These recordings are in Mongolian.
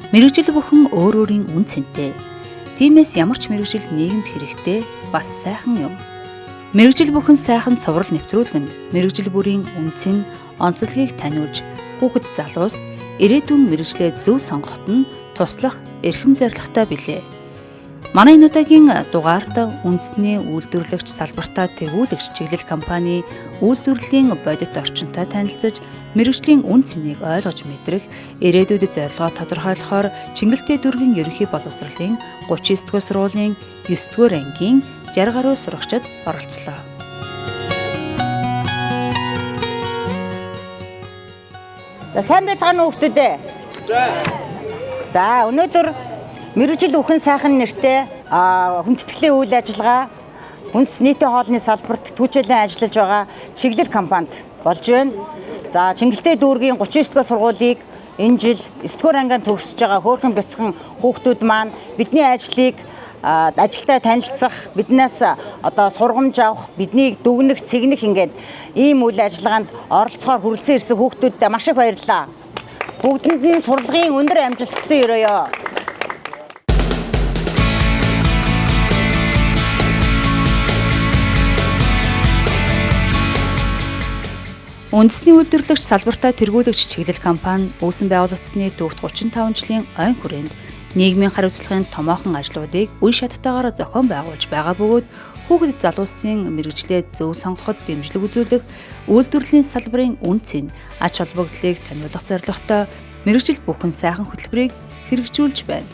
Мэргэжил бүхэн өөр өөрийн үнэ цэнтэй. Тиймээс ямар ч мэргэжил нийгэмд хэрэгтэй бас сайхан юм. Мэргэжил бүхэн сайхан цуврал нэвтрүүлэг нь мэргэжил бүрийн үнэ цэн, онцлогийг таниулж хүүхэд залууст ирээдүйн мэргэжлээ зөв сонгоход нь туслах эрхэм зорилготой билээ. Манай энэ удаагийн дугаард үндэсний үйлдвэрлэгч салбартаа тэргүүлэгч чиглэл компани үйлдвэрлэлийн бодит орчинтой танилцаж мэргэжлийн үнэ цэнийг ойлгож мэдрэх, ирээдүйд зорилгоо тодорхойлохоор Чингэлтэй дүүргийн ерөнхий боловсролын 39 дугаар сургуулийн 9 дугаар ангийн 60 гаруй сурагчид оролцлоо. За, сайн байцгаана уу хүмүүстээ. За, өнөөдөр мэргэжил үхэн сайхан нэртэй хүндэтгэлийн үйл ажиллагаа хүнс нийтийн хоолны салбарт түүчээлэн ажиллаж байгаа чиглэл компанид болж байна. За, Чингэлтэй дүүргийн 39 дугаар сургуулийг энэ жил 9 дугаар ангиар төгсөж байгаа хөөрхөн бяцхан хүүхдүүд маань бидний ажлыг ажилтай танилцах, биднээс одоо сургамж авах, биднийг дүгнэх, цэгнэх ингээд ийм үйл ажиллагаанд оролцохоор хүрэлцэн ирсэн хүүхдүүддээ маш их баярлалаа. Бүгдэнд нь сурлагын өндөр амжилт хүсэн өрөөё. Үндэсний үйлдвэрлэгч салбартаа тэргүүлэгч чиглэл компани үүсэн байгуулагдсаны төвд 35 жилийн ойн хүрээнд нийгмийн хариуцлагын томоохон ажлуудыг үе шаттайгаар зохион байгуулж байгаа бөгөөд хүүхэд залуусын мэргэжлээ зөв сонгоход дэмжлэг үзүүлэх, үйлдвэрлэлийн салбарын үнэ цэн, ач холбогдлыг таниулах зорилготой мэргэжил бүхэн сайхан хөтөлбөрийг хэрэгжүүлж байна.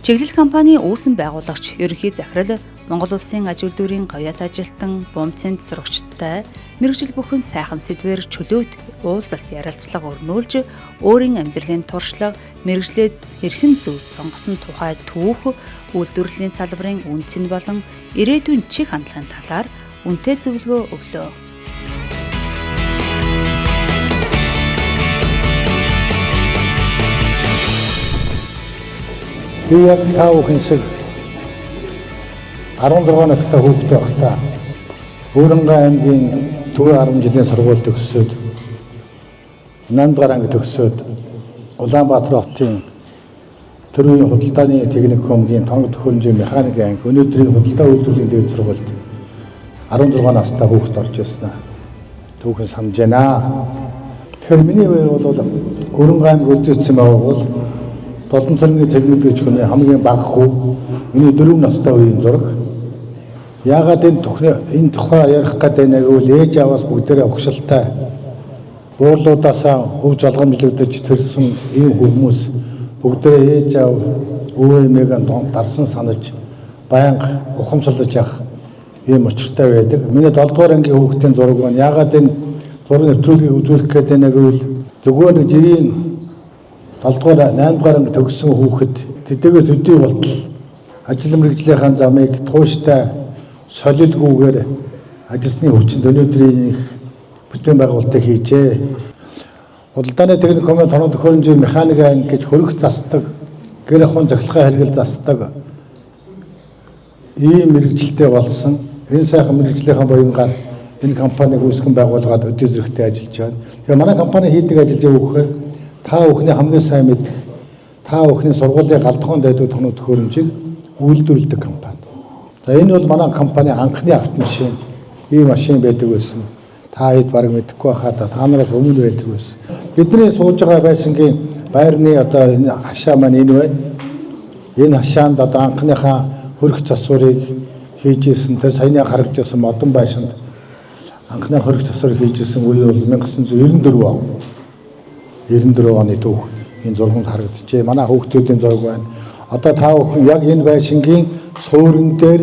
Чиглэл компани үүсэн байгуулагч, ерөнхий захирал, Монгол Улсын аж үйлдвэрийн говьят ажилтан, бумцэнд сурагчтай мэргэжил бүхэн сайхан сэдвээр чөлөөт уулзалт ярилцлага өрнүүлж, өөрийн амьдралын туршлага, мэргэжлээ хэрхэн зөв сонгосон тухай түүх, үйлдвэрлэлийн салбарын үнэ цэн болон ирээдүйн чиг хандлагын талаар үнэтэй зөвлөгөө өглөө. Би яг та бүхэн шиг 16 настай хүүхэд байхдаа Өөрөнгөө аймгийн Түгэ 10 жилийн сургууль төгсөөд 8 дугаар анги төгсөөд Улаанбаатар хотын төрийн худалдааны техникумын тоног төхөөрөмжийн механик анги өнөөдрийн худалдаа үйлдвэрлэлийн дээд сургуульд 16 настай хүүхэд орж ирсэн. Түүхэн санаж байна. Тэгэхээр миний үе бол Өөрөнгөө аймаг үлдээсэн байгаа бол Долдонцорны цэгмэд гэж хүний хамгийн бага хүү миний 4 настай үеийн зураг. Яагаад энэ тухай ярих гэдэг нэг үл ээж аваас бүгдээрээ ухшилтай буурлуудаасаа өв залгамжлагдаж төрсэн ийм хүмүүс бүгдээрээ ээж аав өвөө эмээг дарсан санаж байнга ухамсарлаж явах ийм учиртай байдаг. Миний 7 дугаар ангийн хүүхдийн зураг байна. Яагаад энэ зураг нэвтрүүлгийг үзүүлэх гэдэг нэг үл нөгөө нэг жирийн 7 дугаар 8 дугаар анги төгссөн хүүхэд тэдгээс өдий болтол ажил мэргэжлийнхаа замыг тууштай солилгүйгээр ажилласны хүчинд өнөөдрийн их бүтээн байгуулалтыг хийжээ. Худалдааны техникумын тоног төхөөрөмжийн механик анги гэж хөрөх засдаг, гэр ахуйн цахилгаан хэрэгэл засдаг ийм мэргэжилтэй болсон. Энэ сайхан мэргэжлийнхаа буянгаар энэ компаниг үүсгэн байгуулгаад өдөө зэрэгтэй ажиллаж байна. Тэгэхээр манай компани хийдэг ажил юу гэхээр та бүхний хамгийн сайн мэдэх, та бүхний сургуулийн галдахуун дайдуу тоног төхөөрөмжийг үйлдвэрлэдэг компани. За, энэ бол манай компани анхны автомашин, ийм машин байдаг байсан. Та хэд бараг мэдэхгүй байхаа та нараас өмнө байдаг байсан. Бидний сууж байгаа байшингийн байрны одоо энэ хашаа маань энэ байна. Энэ хашаанд одоо анхныхаа хөрөх засварыг хийж исэн, тэр саяны харагдж байсан модон байшинд анхны хөрөх засварыг хийж исэн үе бол 1994 он. 94 оны түүх энэ зурганд харагджээ. Манай хүүхдүүдийн зураг байна. Одоо та бүхэн яг энэ байшингийн суурин дээр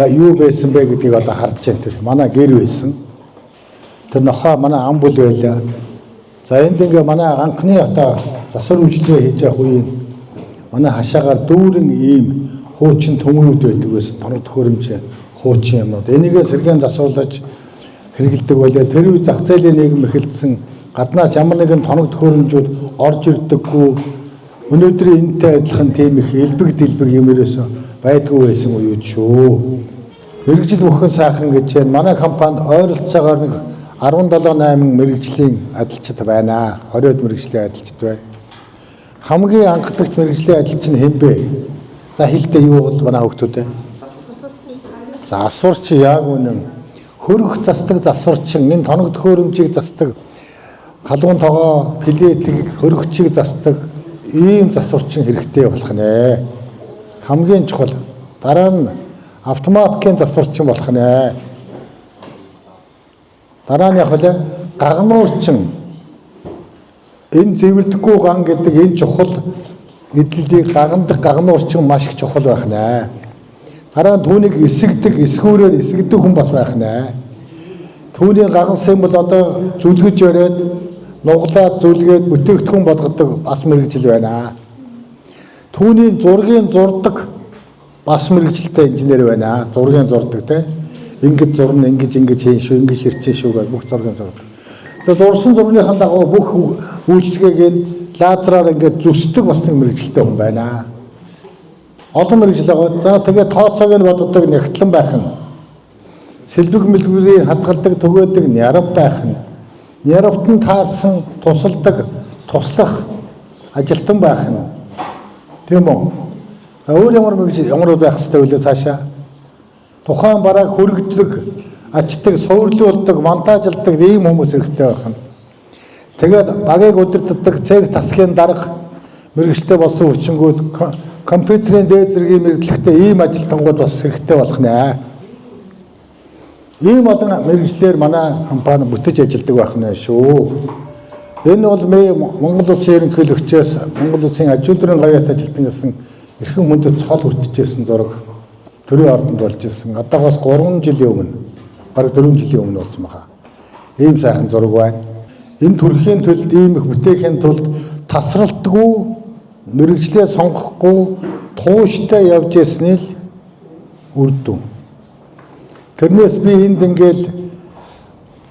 юу байсан бэ гэдгийг одоо харж байна. Тэр манай гэр байсан. Тэр нохоо манай ам бүл байлаа. За, энд ингээ манай анхны одоо засвар үйлчилгээ хийж явах үеийн манай хашаагаар дүүрэн ийм хуучин төмөрүүд байдаг байсан. Тоног төхөөрөмж хуучин юмнууд. Энийгээ сэргээн засуулаж хэрэгэлдэг байлаа. Тэр үе зах зээлийн нийгэм эхэлсэн. Гаднаас ямар нэгэн тоног төхөөрөмжүүд орж ирдэггүй. Өнөөдрийн энэтэй адилхан тийм их элбэг дэлбэг юм ерөөсөн байдгүй байсан үеуд шүү. Мэргэжил бүхэн сайхан гэж байна. Манай компанид ойролцоогоор нэг 17 8 мэргэжлийн ажилчид байна. 20 мэргэжлийн ажилчид байна. Хамгийн анхдагч мэргэжлийн ажилч нь хэн бэ? За хэлдэ юу бол манай хүүхдүүд ээ? Засварч яг үнэн. Хөрөх застаг засварчин энэ тоног төхөөрөмжийг застаг халуун тогоо плетийг хөрөгчийг застаг ийм засварчин хэрэгтэй болох нэ. Хамгийн чухал дараа нь автоматкийн засварчин болох нэ. Дараа нь яг л гагнуурчин энэ зэвэрдэггүй ган гэдэг энэ чухал эдлэлийг гагандаг гагнуурчин маш их чухал байх нэ. Дараа нь түүнийг эсэгдэг, эсгүүрээр эсэгдэг хүн бас байх нэ. Түүний гагансан бол одоо зүлгэж бариад нуглаад зүлгээд бүтээгдэхүүн болгодог бас мэргэжил байна. Түүний зургийг зурдаг бас мэргэжилтэй инженер байна. Зургийг зурдаг те. Ингэж зурна, ингэж ингэж хийн шүү, ингэж хэрчээ шүү гэж бүх зургийг зурдаг. Тэгээ зурсан зургийнхаа дагуу бүх үйлчлэгийг нь лазераар ингээд зүсдэг бас нэг мэргэжилтэй хүн байна. Олон мэргэжил байгаа. За тэгээ тооцоог нь боддог нягтлан байх нь. Сэлбэг мэлбэрийг хадгалдаг, төгөөдөг нярав байх нь. Нярвт нь таарсан тусалдаг, туслах ажилтан байх нь. Тийм үү? За өөр ямар мэргэжил ямар байх хэрэгтэй вэ цаашаа? Тухайн барааг хөргөдөг, ачдаг, суурлуулдаг, монтажлдаг ийм хүмүүс хэрэгтэй байх нь. Тэгээд багийг удирддаг цэг тасгийн дарга мэргэжтэй болсон хүчингүүд компьютерийн дээд зэргийн мэргэжлэгтэй ийм ажилтнууд бас хэрэгтэй болох нэ. Ийм олон мэргэжлээр манай компани бүтэж ажилладаг байх нэ шүү. Энэ бол Монгол Улсын ерөнхийлөгчөөс Монгол Улсын аж үйлдвэрийн гавьяат ажилтан гэсэн эрхэм хүндэт цол хүртчихсэн зураг төрийн ордонд болж ирсэн. Одоогоос 3 жилийн өмнө, бараг 4 жилийн өмнө болсон баха. Ийм сайхан зураг байна. Энэ төрхийн төлд ийм их бүтээхийн тулд тасралтгүй мэргэжлээ сонгохгүй тууштай явж ирсний л үр дүн. Тэрнээс би энд ингээл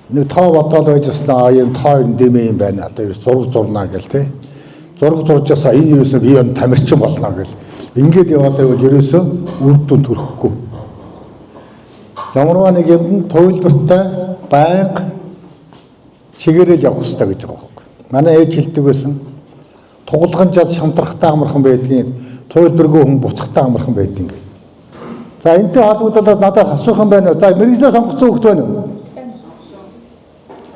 нэг тоо бодоол байж ирсэн аа энэ тоо юм дэмэ юм байна. Одоо зураг зурнаа гэл те. Зураг зурж ясаа энэ ерөөсөө би юм тамирчин болно гэл. Ингээд яваад байвал ерөөсөө үр дүн төрөхгүй. Ямарваа нэг юмд туйлбартай байнга чигээрэл явах хэрэгтэй гэж байгаа байхгүй. Манай ээж хэлдэг байсан. Тугалган жал шамтрахтай амархан байдгийн, туйлбаргүй хүн буцахтай амархан байдгийн гэж. За энэтэй холбогдолоод надад асуух юм байна уу? За мэргэжлээ сонгоцсон хүүхэд байна уу?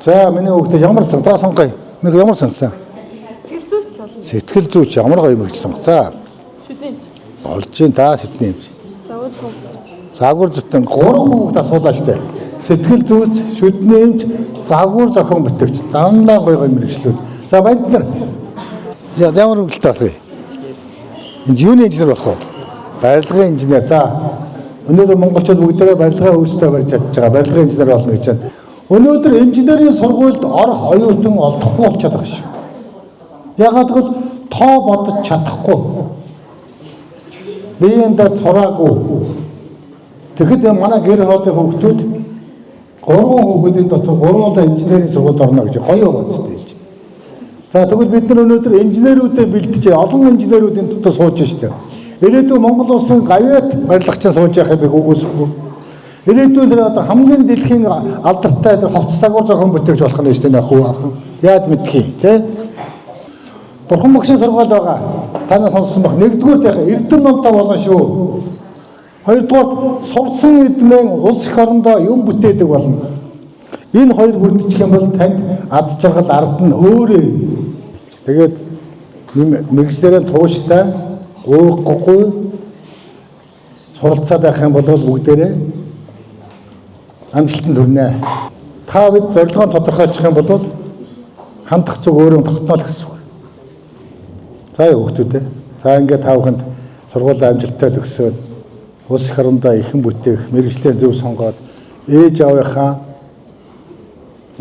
За миний хүүхдээ ямар сан? За сонгоё. Нэг ямар сонгосон? Сэтгэл зүйч болно. Сэтгэл зүйч ямар гоё мэргэжил сонгоцоо. Шүдний эмч. Болж чинь та шүдний эмч. Загвар зохион. Загвар зүйн гурван хүүхд асуулаа штэ. Сэтгэл зүйч, шүдний эмч, загвар зохион бүтээгч. Дандаа гоё гоё мэргэжлүүд. За банд нар. За ямар мэргэжилтэй болох вэ? Инженер инженер болох уу? Барилгын инженер. За өнөөдөр монголчууд бүгдээрээ барилгаа өөрсдөө барьж чадж байгаа. Барилгын инженер болно гэж байна. Өнөөдөр инженерийн сургуульд орох оюутан олдохгүй болчиход байгаа шүү. Ягаад гэвэл тоо бодож чадахгүй. Биеиндээ сураагүй. Тэгэхэд манай гэр хоолын хүүхдүүд гурван хүүхдийн дотор гурвуулаа инженерийн сургуульд орно гэж гоё байгаа ч тийм. За тэгвэл бид нар өнөөдөр инженерүүдэд бэлтэж олон инженерүүдийн дотор сууж штэ. Ирээдүйн Монгол улсын гавьяат барилгачин сууж явах юм үгүйсэхгүй. Ирээдүйн тэр одоо хамгийн дэлхийн алдартай тэр хувцас загвар зохион бүтээгч болох нь штэ нөх үү. Яад мэдх юм те. Бурхан багшийн сургаал байгаа. Та нар сонссон баг. Нэгдүгээр яг эрдэм номтой болно шүү. Хоёрдугаар сурсан эдмэн улс эх орондоо юм бүтээдэг болно. Энэ хоёр бүрдчих юм бол танд аз жаргал ард нь өөрөө. Тэгээд мэргэжлээрээ тууштай ууггүй суралцаад байх юм бол бүгдээрээ амжилтанд хүрнэ. Та бид зорилгоо тодорхойлчих юм бол хандах зүг өөрөө тогтноо л гэсэн үг. За хүүхдүүд ээ. За ингээд та бүхэнд сургуулаа амжилттай төгсөөд улс эх орондоо ихэн бүтээх мэргэжлээ зөв сонгоод ээж аавынхаа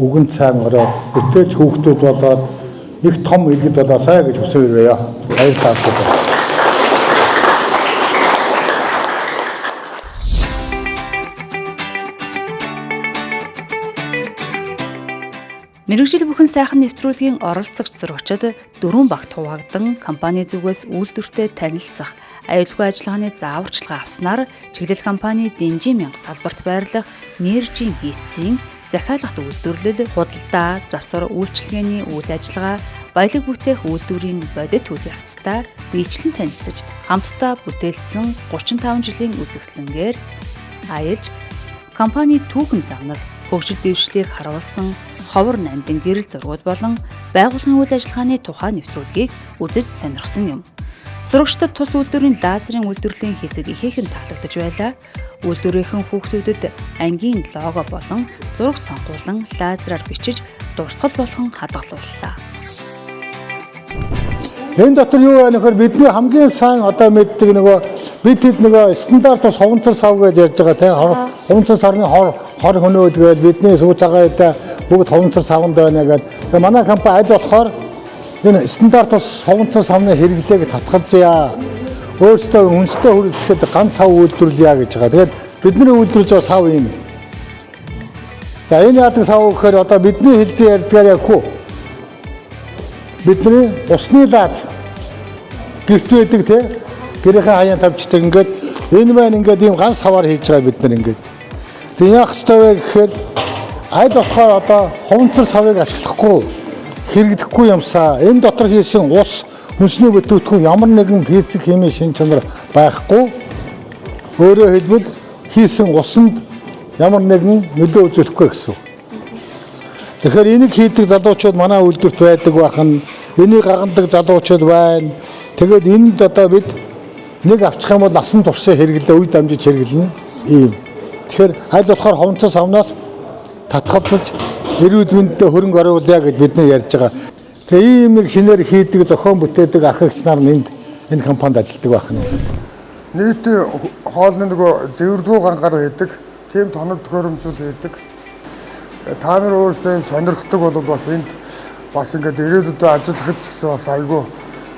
үгэн цаан ороод бүтээлч хүүхдүүд болоод их том иргэд болоосай гэж хүсэн өрөөе. Баярлалаа. Мэргэжил бүхэн сайхан нэвтрүүлгийн оролцогч зурагчид дөрвөн багт хуваагдан компани зүгээс үйлдвэртэй танилцах, аюулгүй ажиллагааны зааварчилгаа авснаар чиглэл компани Дэнжин мянга салбарт байрлах Нержин хийцийн захиалгат үйлдвэрлэл, худалдаа, засвар үйлчилгээний үйл ажиллагаа, баялаг бүтээх үйлдвэрийн бодит үйл явцтай биечлэн танилцаж, хамтдаа бүтээлсэн 35 жилийн үзэсгэлэнгээр аялж, компани түүхэн замнал, хөгжил дэвшлийг харуулсан ховор нандин гэрэл зургууд болон байгууллагын үйл ажиллагааны тухай нэвтрүүлгийг үзэж сонирхсон юм. Сурагчдад тус үйлдвэрийн лазерын үйлдвэрлэлийн хэсэг ихээхэн таалагдаж байлаа. Үйлдвэрийнхэн хүүхдүүдэд ангийн лого болон зураг сонгуулан лазераар бичиж дурсгал болгон хадгалууллаа. Энэ дотор юу байна гэхээр бидний хамгийн сайн одоо мэддэг нөгөө бид хэд нөгөө стандарт ус хуванцар сав гэж ярьж байгаа тийм хуванцар сарны хор хор хөнөөл гээл бидний сүү цагаан бүгд хуванцар савнд байна гэдэг. Тэгээ манай компани аль болохоор энэ стандарт ус хуванцар савны хэрэглээг татгалзъя. Өөрсдөө үнэтэй хүрэлцэхэд ганц сав үйлдвэрлэе гэж байгаа. Тэгээд бидний үйлдвэрлэж байгаа сав юм. За энэ яадаг сав гэхээр одоо бидний хэлдий ярьдгаар яг хүү. Бидний усны лаз гэрт байдаг те гэрийнхээ хаяан тавьчихдаг ингээд энэ маань ингээд ийм ганц саваар хийж байгаа бид нар ингээд. Тэг яах ёстой вэ гэхээр аль болохоор одоо хуванцар савыг ашиглахгүй хэрэгдэхгүй юмсаа энэ дотор хийсэн ус хүнсний бүтээгдэхүүн ямар нэгэн физик химийн шин чанар байхгүй. Өөрөөр хэлбэл хийсэн усанд ямар нэгэн нөлөө үзүүлэхгүй гэсэн. Тэгэхээр энийг хийдэг залуучууд манай үйлдвэрт байдаг байх нь, энийг гагандаг залуучууд байна. Тэгээд энд одоо бид нэг авчих юм бол насан туршаа хэрэглээ, үе дамжиж хэрэглэнэ. Ийм. Тэгэхээр аль болохоор хуванцар савнаас татгалзаж эрүүл мэндэд хөрөнгө оруулъя гэж бид нар ярьж байгаа. Тэгээ ийм нэг шинээр хийдэг, зохион бүтээдэг ах эгч нар нь энд энэ компанид ажилладаг байх нь. Нийтийн хоолны нөгөө зэвэрдгүү гангаар хийдэг, тийм тоног төхөөрөмжүүд хийдэг. Та нар өөрсдөө юм сонирхдаг бол бас энд бас ингээд ирээдүйдээ ажиллахад ч гэсэн бас айгүй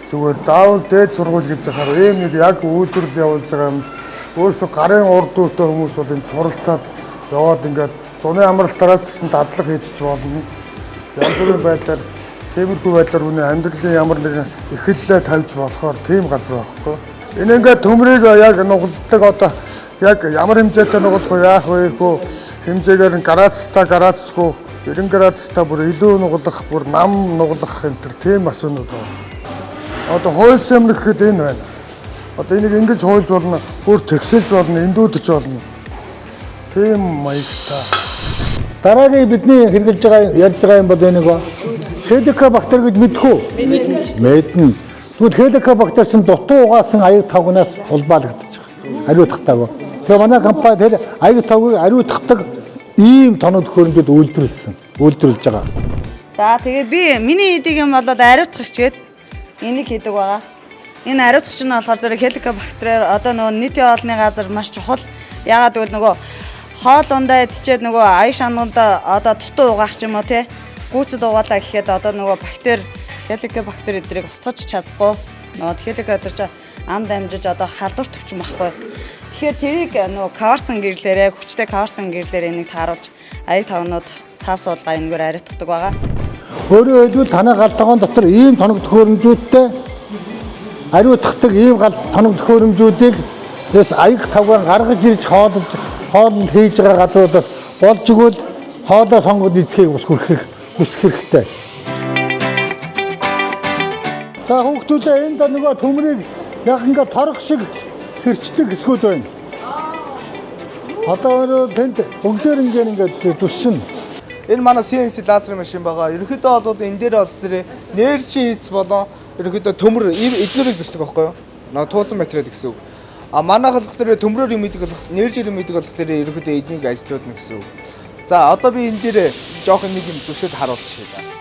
зүгээр даавал дээд сургууль гэж яхаар ийм нэг яг үйлдвэрлэл явуулж байгаа юм өөрсдөө гарын урд дүүтэй хүмүүс бол энд суралцаад яваад ингээд зуны амралтаараа ч гэсэн дадлага хийж ч болно. Янз бүрийн байдлаар тиймэрхүү байдлаар хүний амьдралын ямар нэгэн эхэллээ тавьж болохоор тийм газар байхгүй. Энэ ингээд төмрийг яг нугалдаг одоо яг ямар хэмжээтэй нугалах вэ, яах вэ хөө хэмжээгээр нь градустай градусгүй 90 градустай бүр илүү нугалах, бүр нам нугалах энэ төр тийм машинууд байна. Одоо хуйлсан юм гэхэд энэ байна. Одоо энийг ингэж хуйлж болно, бүр тэгсэлж болно, эндүүдэж болно. Тийм маягтай. Дараагийн бидний хэрэглэж байгаа ярьж байгаа юм бол энэ нэг хеликобактер гэж мэдэх үү? Мэднэ. Тэгвэл хеликобактер чинь дутуу угаасан аяг тавгнаас улбаалагдчих. Ариутгатаагүй. Тэгэхээр манай компани тэр аяг тавгийг ариутгадаг ийм тоног төхөөрөмжүүд үйлдвэрлэсэн. Үйлдвэрлэж байгаа. За тэгээ би миний хийдэг юм бол ариутгах чигээд энийг хийдэг байгаа. Энэ ариутгах нь болохоор зэрэг хеликобактерээр одоо нөгөө нийтийн хоолны газар маш чухал. Яагаад гэвэл нөгөө хоол ундаа идчихэд нөгөө аяг шануудаа одоо дутуу угаах ч юм уу те гүйцэд угаалаа гэхэд одоо нөгөө бактери хеликобактер эдрийг устгаж чадахгүй. Нөгөө хеликобактер чи амд амжиж одоо халдвар төвчин байхгүй. Тэгэхээр тэрийг нөгөө кварцын гэрлээрээ хүчтэй кварцын гэрлээрээ энийг тааруулж аяг тавнууд сав суулгаа энэгээр ариутгадаг байгаа. Өөрөөр хэлбэл танай гал тогоон дотор ийм тоног төхөөрөмжүүдтэй ариутгадаг ийм гал тоног төхөөрөмжүүдийг эс аяг тавгаан гаргаж ирж хооллож хоол хийж байгаа газруудаас болж игэл хоолоо сонгоод идэхийг бас хүрхэх хүсэх хэрэгтэй. За хүүхдүүдээ энд нөгөө төмрийг яг ингээд торох шиг хэрчдэг хэсгүүд байна. Одоо өөрөө тэнд бүгдээр ингээд ингээд зүссэн. Энэ манай CNC лазер машин байгаа. Ерөнхийдөө бол энэ дээр болохоор нэрчийн хийц болон ерөнхийдөө төмөр эднэрийг зүсдэг байхгүй юу? Нөө туусан материал гэсэн үг. А манайх болохоор төмрөөр юм идэг болох, нэржээр юм идэг болохоор ерөнхийдөө эднийг ажилуулна гэсэн үг. За одоо би энэ дээр жоохон нэг юм зүсэд харуулчихъя.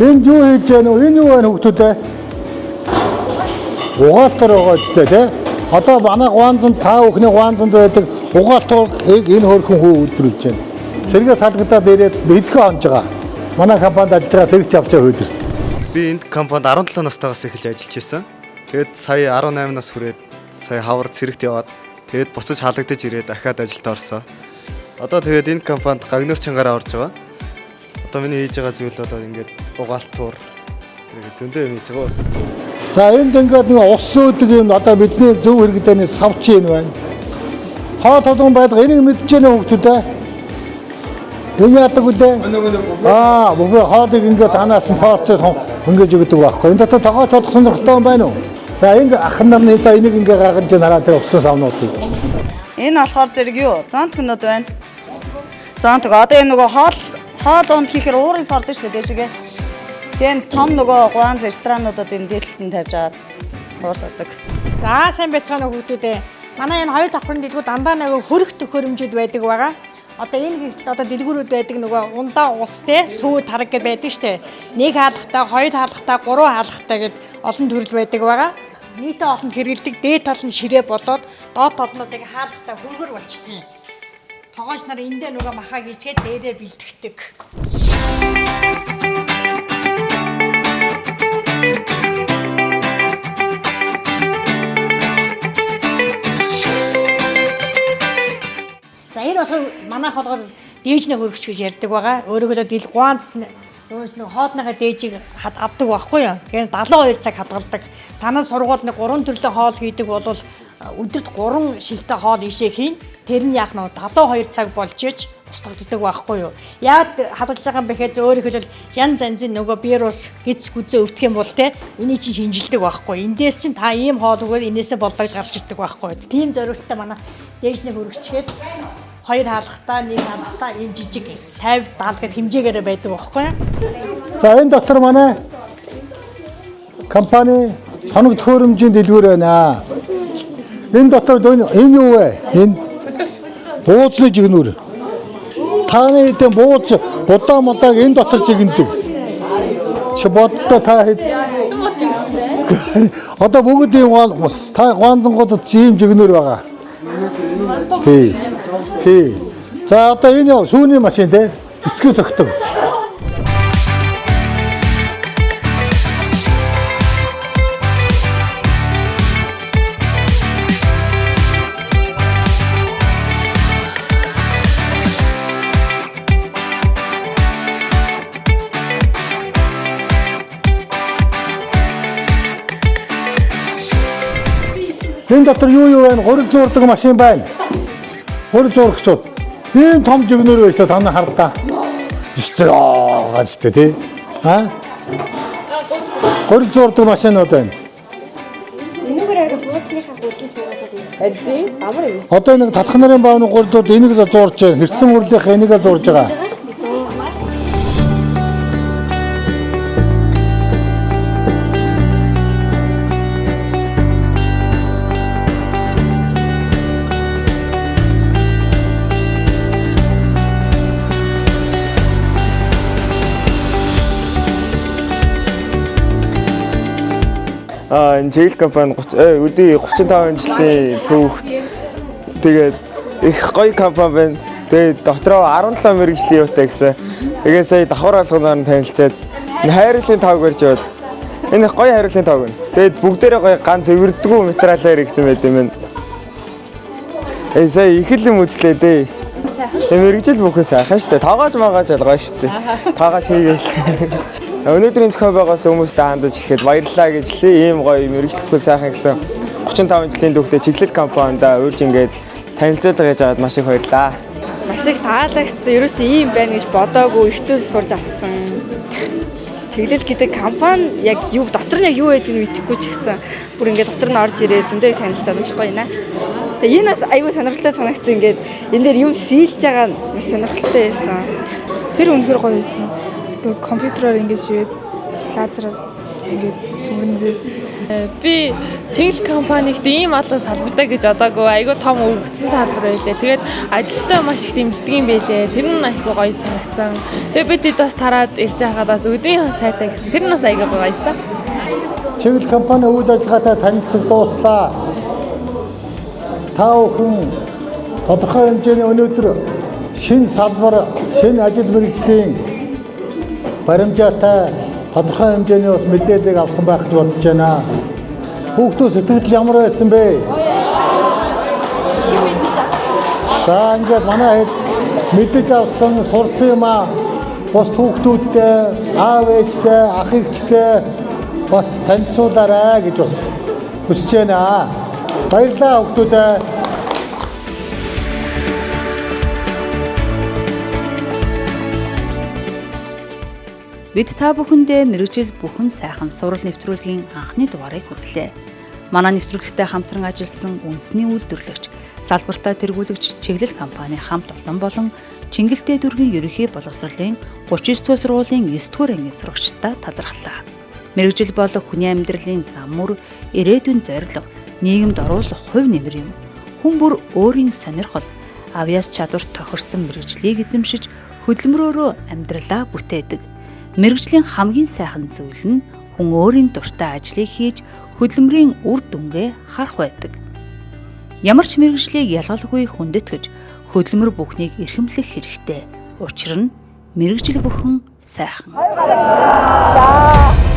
Энд юу хийж гэнэ вэ? Энэ юу вэ хүүхдүүдээ? Угаалтар байгаа ч тий. Одоо манай гуанзанд та бүхний гуанзанд байдаг угаалтарыг энэ хөөрхөн хүү үйлдвэрлэж байна. Сэргээ салгадаад ирээд идэхэн хонж байгаа. Манай компанид ажиллаж байгаа сэрэгч авчаа хөөд ирсэн. Би энд компанид 17 настайгаас эхэлж ажиллаж байсан. Тэгээд сая 18 нас хүрээд сая хавар цэрэгт яваад тэгээд буцаж халагдаж ирээд дахиад ажилд орсон. Одоо тэгээд энэ компанид гагнуурчингаараа орж байгаа. Одоо миний хийж байгаа зүйл одоо ингээд угаалтуур тэгээд зөндөө юм хийж байгаа. За энд ингээд нэг ус сүйдэг юм одоо бидний зөв хэрэгдэний савч юм байна. Хоо толгон байдаг энийг мэдж яана хүүхдүүд ээ. Энэ яадаг үлээ? Аа, бүхий хоолыг ингээд танаас нь хоолцоо ингэж өгдөг байхгүй. Энэ дотор тогооч болох сонирхолтой юм байна уу? За ингэ ах нар нь одоо энийг ингээ гаргаж хараа тэр усан савнуудыг. Энэ болохоор зэрэг юу? Зонтгнууд байна. Зонтг. Одоо энэ нөгөө хоол хоол унд хийхээр уурын сордог шүү дээ дээшгээ. Тэгээ том нөгөө гуанз ресторануудад энэ дээдлэлт нь тавьж агаад уур сордог. За сайн байцгаана уу хүүхдүүд ээ. Манай энэ хоёр давхрын дэлгүүр дандаа нөгөө хөрөх төхөөрөмжүүд байдаг байгаа. Одоо энэ гэртэл одоо дэлгүүрүүд байдаг нөгөө ундаа ус те сүү тараг гэд байдаг штэ. Нэг хаалгатай, хоёр хаалгатай, гурван хаалгатай гэд олон төрөл байдаг байгаа. Нийтээ олонд хэрэгэлдэг дээд тал нь ширээ болоод доод тал нь одоо хаалгатай хөргөр болчтой. Тогооч нар эндээ нөгөө махаг ичээд дээрээ бэлтгэдэг. За энэ болохоор манайх болохоор дээжнэ хөргөч гэж ярьдаг байгаа. Өөрөөр хэлбэл гуанц нөөс нэг хоолныхаа дээжийг авдаг байхгүй юу. Тэгэхээр 72 цаг хадгалдаг. Танаа сургууль нэг 3 төрлийн хоол хийдэг бол өдөрт 3 шилтэй хоол ишээ хийн. Тэр нь яах нь 72 цаг болж ич устгагддаг байхгүй юу. Яг хадгалж байгаа юм бэ гэхээр өөрөөр хэлбэл янз янзын нөгөө вирус гиз гүзээ өвдөх юм бол те эний чинь шинжилдэг байхгүй. Эндээс чинь та ийм хоол өгөөл энээсээ боллоо гэж гарч ирдэг байхгүй. Тийм зориулттай манай дээжнэ хөргөчгээд хоёр хаалгатай, нэг хаалгатай ийм жижиг 50 70 гэд хэмжээгээрээ байдаг байхгүй юу? За энэ дотор манай компани тоног төхөөрөмжийн дэлгүүр байна. Энэ дотор энэ юу вэ? Энэ бууцны жигнүүр. Таны хэдэн бууц будаа мудааг энэ дотор жигнэдэг. Чи боддоо та хэд одоо бүгд ийм та гуанзангуудад ийм жигнүүр байгаа. Тий. Тий. За одоо энэ сүүний машин те цэцгээ зөгтөг. Энэ дотор юу юу байна? Гурил зуурдаг машин байна. Гурил зурагчуд. Ийм том жигнүүр байж та нар хардаа. Өстой гацтэй тий. Аа? Гурил зуурдаг машинууд байна. Энүүгээр харин бууцныхаа гурилыг зуруулаад байна. Одоо нэг талх нарын баавны гурилууд энийг зуурж байна. Хэрсэн гурилынхаа энийг зуурж байгаа. Энэ Чиглэл компани 30 өдий 35 жилийн түүх. Тэгээд их гоё компани байна. Тэгээд дотроо 17 мэрэгжлийн юутай гэсэн. Тэгээд сая давхар алганаар нь танилцаад энэ хайрлын тоог барьж явал. Энэ их гоё хайрлын тоог байна. Тэгээд бүгдээрээ гоё ганц эвэрдэггүй материалаар хийгдсэн байт юм байна. Сая их л юм үзлээ дээ. Тэгээд мэрэгжил бүхэн сайхан штэ. Тоогооч магааж алгаа штэ. Тоогооч хийгээл. Өнөөдрийн зохион байгуулсан хүмүүстээ хандаж ихэд баярлалаа гэж лээ. Ийм гоё мэрэгжил бүхэн сайхан гэсэн 35 жилийн түүхтэй чиглэл компанидаа урьж ингээд танилцуулга хийж аваад маш их баярлалаа. Маш их таалагдсан. Ерөөсөө ийм байна гэж бодоагүй их зүйл сурж авсан. Чиглэл гэдэг компани яг юу дотор нь яг юу байдгийг мэдэхгүй ч гэсэн бүр ингээд дотор нь орж ирээ зөндөө их танилцаад маш гоё нэ. Тэгээ энэ бас айгүй сонирхолтой санагдсан ингээд энэ дээр юм сийлж байгаа нь маш сонирхолтой байсан. Тэр үнэхээр гоё байсан. Компьютероор ингэж шивээд лазераар ингээд төмөрн дээр Би Чиглэл компанигт ийм олон салбартай гэж бодоагүй. Айгүй том өргөцсөн салбар байлээ. Тэгээд ажилчдаа маш их дэмждэг юм байлээ. Тэр нь айгүй гоё санагдсан. Тэгээд бид хэд бас тараад ирж байхад бас өдөрийн цайтай гэсэн. Тэр нь бас айгүй гоё байсан. Чиглэл компани үйл ажиллагаатай танилцаж дууслаа. Та бүхэн тодорхой хэмжээний өнөөдөр шинэ салбар, шинэ ажил мэргэжлийн баримжаатай Тодорхой хэмжээний бас мэдээллийг авсан байх гэж бодож байна. Хүүхдүүд сэтгэл ямар байсан бэ? За ингээд манай хэд мэдэж авсан, сурсан юм аа бус хүүхдүүдтэй, аав ээжтэй, ах эгчтэй бас танилцуулаарай гэж бас хүсэж байна. Баярлалаа хүүхдүүдээ. Бид та бүхэндээ мэргэжил бүхэн сайхан цуврал нэвтрүүлгийн анхны дугаарыг хүргэлээ. Манай нэвтрүүлэгтэй хамтран ажилласан үндэсний үйлдвэрлэгч, салбартаа тэргүүлэгч чиглэл компани хамт олон болон Чингэлтэй дүүргийн ерөнхий боловсролын 39 дугаар сургуулийн 9 дугаар ангийн сурагчдаа талархлаа. Мэргэжил болох хүний амьдралын зам мөр, ирээдүйн зорилго, нийгэмд оруулах хувь нэмэр юм. Хүн бүр өөрийн сонирхол, авьяас чадварт тохирсон мэргэжлийг эзэмшиж хөдөлмөрөөрөө амьдралаа бүтээдэг. Мэргэжлийн хамгийн сайхан зүйл нь хүн өөрийн дуртай ажлыг хийж хөдөлмөрийн үр дүнгээ харах байдаг. Ямар ч мэргэжлийг ялгалгүй хүндэтгэж хөдөлмөр бүхнийг эрхэмлэх хэрэгтэй. Учир нь мэргэжил бүхэн сайхан. За.